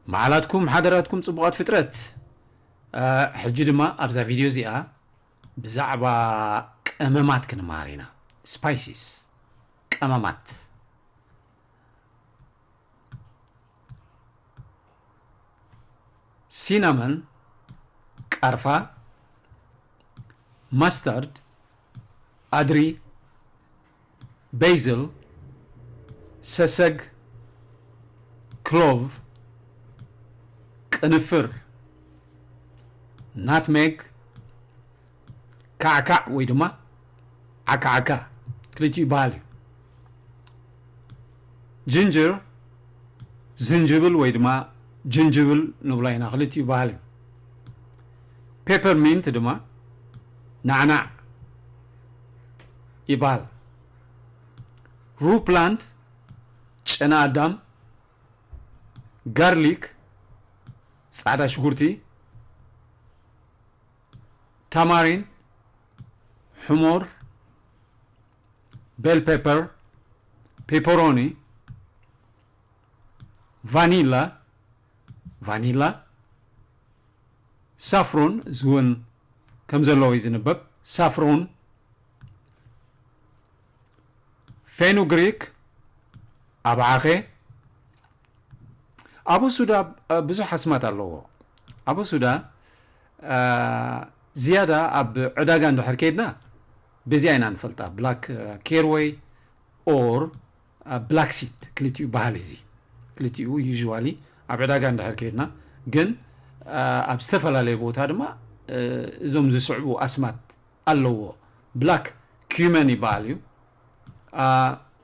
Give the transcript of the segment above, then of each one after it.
መዓላትኩም ሓደራትኩም ጽቡቓት ፍጥረት። ሕጂ ድማ ኣብዛ ቪድዮ እዚኣ ብዛዕባ ቀመማት ክንመሃር ኢና። ስፓይሲስ፣ ቀመማት። ሲናመን፣ ቃርፋ፣ ማስታርድ፣ ኣድሪ፣ ቤዝል፣ ሰሰግ፣ ክሎቭ፣ ቅንፍር፣ ናትሜግ፣ ካዕካዕ ወይ ድማ ዓካዓካ ክልቲኡ ይበሃል እዩ። ጅንጅር፣ ዝንጅብል ወይ ድማ ጅንጅብል ንብሎ ኢና፣ ክልቲኡ ይበሃል እዩ። ፔፐርሚንት ድማ ናዕናዕ ይበሃል። ሩ ፕላንት፣ ጨና ኣዳም፣ ጋርሊክ፣ ጻዕዳ ሽጉርቲ፣ ታማሪን፣ ሕሞር፣ ቤል ፔፐር፣ ፔፐሮኒ፣ ቫኒላ፣ ቫኒላ፣ ሳፍሮን፣ እዚ እውን ከም ዘለዎ እዩ ዝንበብ። ሳፍሮን፣ ፌኑግሪክ፣ ኣባዓኸ። ኣቦሱዳ፣ እ፣ ብዙሕ ኣስማት ኣለዎ። ኣቦሱዳ፣ እ፣ ዝያዳ ኣብ ዕዳጋ እንድሕር ከይድና በዚኣ ኢና ንፈልጣ። ብላክ፣ እ፣ ኬርወይ ኦር፣ እ፣ ብላክ ሲድ ክልቲኡ ባህል እዚ። ክልቲኡ ዩዥዋሊ ኣብ ዕዳጋ እንድሕር ከይድና፣ ግን፣ እ፣ ኣብ ዝተፈላለየ ቦታ ድማ፣ እ፣ እዞም ዝስዕቡ ኣስማት ኣለዎ። ብላክ ኪመን ይበሃል እዩ። እ፣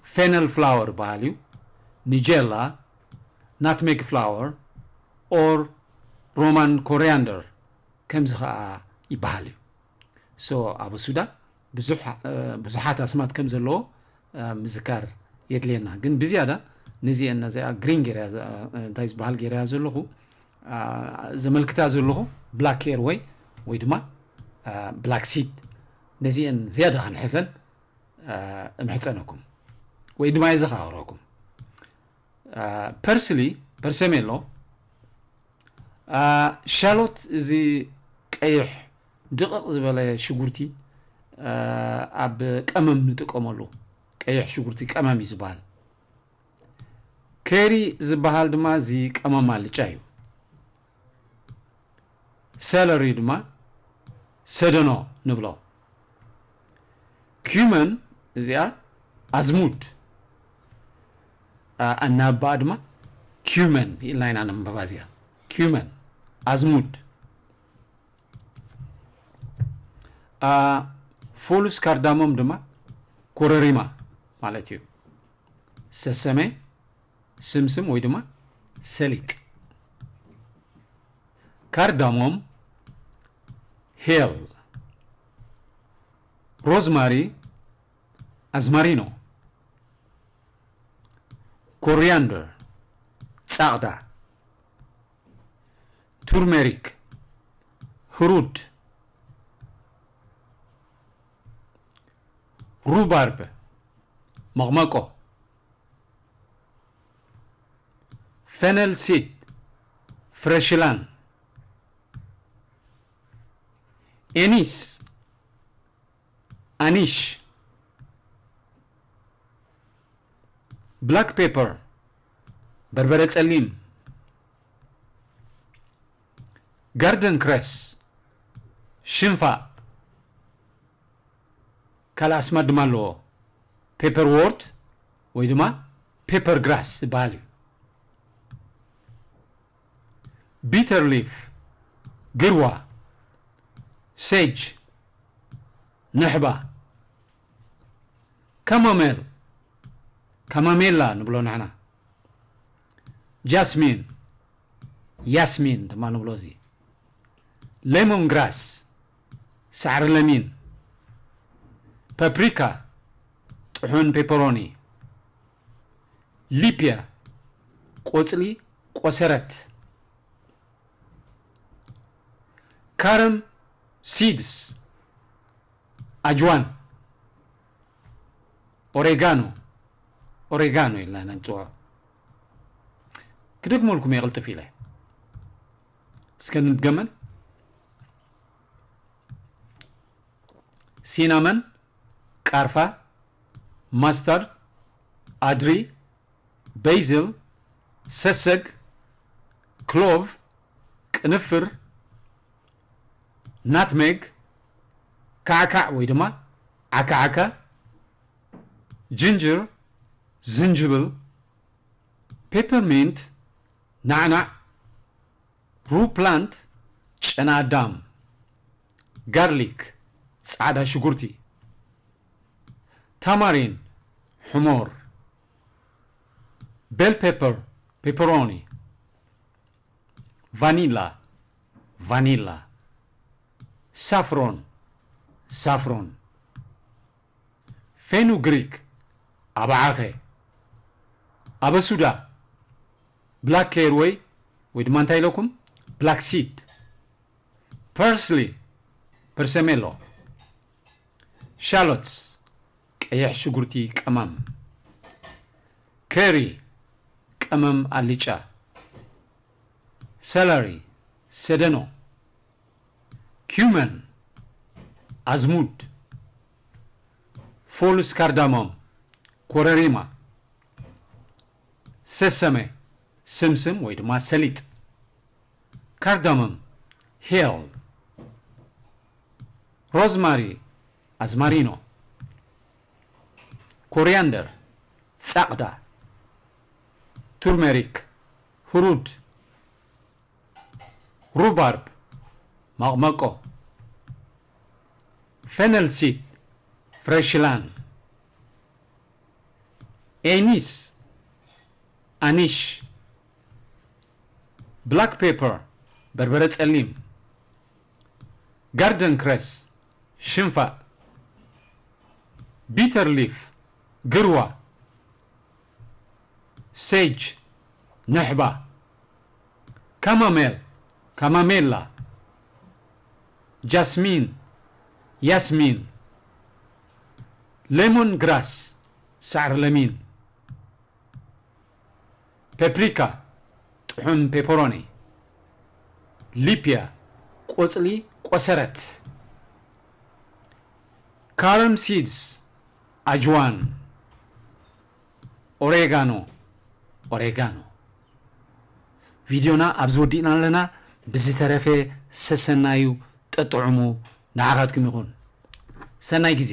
ፌነል ፍላወር ይበሃል እዩ። ኒጀላ፣ ናትሜግ ፍላወር ኦር ሮማን ኮሪያንደር ከምዚ ኸኣ ይበሃል እዩ። ሶ ኣበሱዳ ብዙሕ፣ እ፣ ብዙሓት ኣስማት ከም ዘለዎ፣ እ፣ ምዝካር የድልየና። ግን ብዝያዳ ነዚአን፣ ነዚኣ ግሪን ገይረያ ዘ-፣ እ፣ እንታይ ዝበሃል ገይረያ ዘለኹ፣ እ፣ ዘመልክታ ዘለኹ ብላክ ኤርወይ ወይ ድማ፣ እ፣ ብላክ ሲድ፣ ነዚአን ዝያዳ ክንሕዘን፣ እ፣ እምሕጸነኩም ወይ ድማ የዘኻኽረኩም። እ፣ ፐርስሊ፣ ፐርሰሜሎ፣ አ፣ ሻሎት፣ እዚ ቀይሕ ድቕቕ ዝበለ ሽጉርቲ፣ አ፣ ኣብ ቀመም ንጥቀመሉ። ቀይሕ ሽጉርቲ ቀመም እዩ ዝበሃል። ኬሪ ዝበሃል ድማ እዚ ቀመም ኣልጫ እዩ። ሰለሪ ድማ ሰደኖ ንብሎ። ኪመን እዚኣ ኣዝሙድ፣ ኣ-፣ ኣናባኣ ድማ ኪመን ኢልና ኢና ነንበባ እዚኣ። ኪመን፣ ኣዝሙድ። ኣ፣ ፉሉስ ካርዳሞም ድማ ኮረሪማ ማለት እዩ። ሰሰሜ፣ ስምስም ወይ ድማ ሰሊጥ። ካርዳሞም፣ ሄል። ሮዝማሪ፣ ኣዝማሪኖ። ኮሪያንደር፣ ጻቕዳ። ቱርሜሪክ፣ ህሩድ። ሩባርብ፣ መቕመቆ። ፈነል ሲድ፣ ፍረሽላን። ኤኒስ፣ ኣኒሽ። ብላክ ፔፐር፣ በርበረ ጸሊም። ጋርደን ክረስ፣ ሽንፋእ። ካልእ ኣስማት ድማ ኣለዎ። ፔፐር ዎርት ወይ ድማ ፔፐር ግራስ ዝበሃል እዩ። ቢተር ሊፍ፣ ግርዋ። ሴጅ፣ ንሕባ። ካሞሜል፣ ካማሜላ ንብሎ ንሕና። ጃስሚን፣ ያስሚን ድማ ንብሎ እዚ። ሌሞን ግራስ፣ ሳዕሪ ለሚን። ፓፕሪካ፣ ጥሑን ፔፐሮኒ። ሊፕያ፣ ቆጽሊ ቆሰረት። ካረም ሲድስ፣ ኣጅዋን። ኦሬጋኖ፣ ኦሬጋኖ ኢልና ኢና ንጽውዖ። ክደግመልኩም እየ ቅልጥፍ ኢለ። እስከ ንድገመን። ሲናመን፣ ቃርፋ፣ ማስታርድ፣ ኣድሪ፣ ቤዝል፣ ሰሰግ፣ ክሎቭ፣ ቅንፍር፣ ናትሜግ፣ ካዕካዕ ወይ ድማ ዓካዓካ፣ ጅንጅር፣ ዝንጅብል፣ ፔፐርሚንት፣ ናዕናዕ፣ ሩ ፕላንት፣ ጨና ኣዳም፣ ጋርሊክ፣ ጻዕዳ ሽጉርቲ፣ ታማሪን፣ ሕሞር፣ ቤል ፔፐር፣ ፔፐሮኒ፣ ቫኒላ፣ ቫኒላ፣ ሳፍሮን፣ ሳፍሮን፣ ፌኑግሪክ፣ ኣባዓኸ፣ ኣበሱዳ፣ ብላክ ኬርወይ ወይ ድማ እንታይ ኢለኩም ብላክ ሲድ፣ ፐርስሊ፣ ፐርሰሜሎ፣ ሻሎትስ፣ ቀይሕ ሽጉርቲ ቀመም፣ ከሪ፣ ቀመም ኣልጫ፣ ሰለሪ፣ ሰደኖ፣ ኪውመን፣ ኣዝሙድ፣ ፎልስ ካርዳሞም፣ ኮረሪማ፣ ሰሰመ፣ ስምስም ወይ ድማ ሰሊጥ፣ ካርዳሞም፣ ሄል፣ ሮዝማሪ፣ ኣዝማሪኖ፣ ኮሪያንደር፣ ጻቕዳ፣ ቱርሜሪክ፣ ህሩድ፣ ሩባርብ፣ መቕመቆ፣ ፌነል ሲድ፣ ፍሬሽላን፣ ኤኒስ፣ ኣኒሽ፣ ብላክ ፔፐር፣ በርበረ ጸሊም፣ ጋርደን ክረስ፣ ሽንፋእ፣ ቢተር ሊፍ፣ ግርዋ፣ ሴጅ፣ ንሕባ፣ ካማሜል፣ ካማሜላ፣ ጃስሚን፣ ያስሚን፣ ሌሞን ግራስ፣ ሳዕሪ ለሚን፣ ፔፕሪካ፣ ጥዑም ፔፐሮኒ፣ ሊፕያ፣ ቆጽሊ ቆሰረት፣ ካረም ሲድስ፣ ኣጅዋን፣ ኦሬጋኖ፣ ኦሬጋኖ። ቪድዮና ኣብዚ ወዲእና ኣለና። ብዝተረፈ ሰሰናዩ፣ ጠጥዑሙ፣ ንዓኻትኩም ይኹን። ሰናይ ግዜ።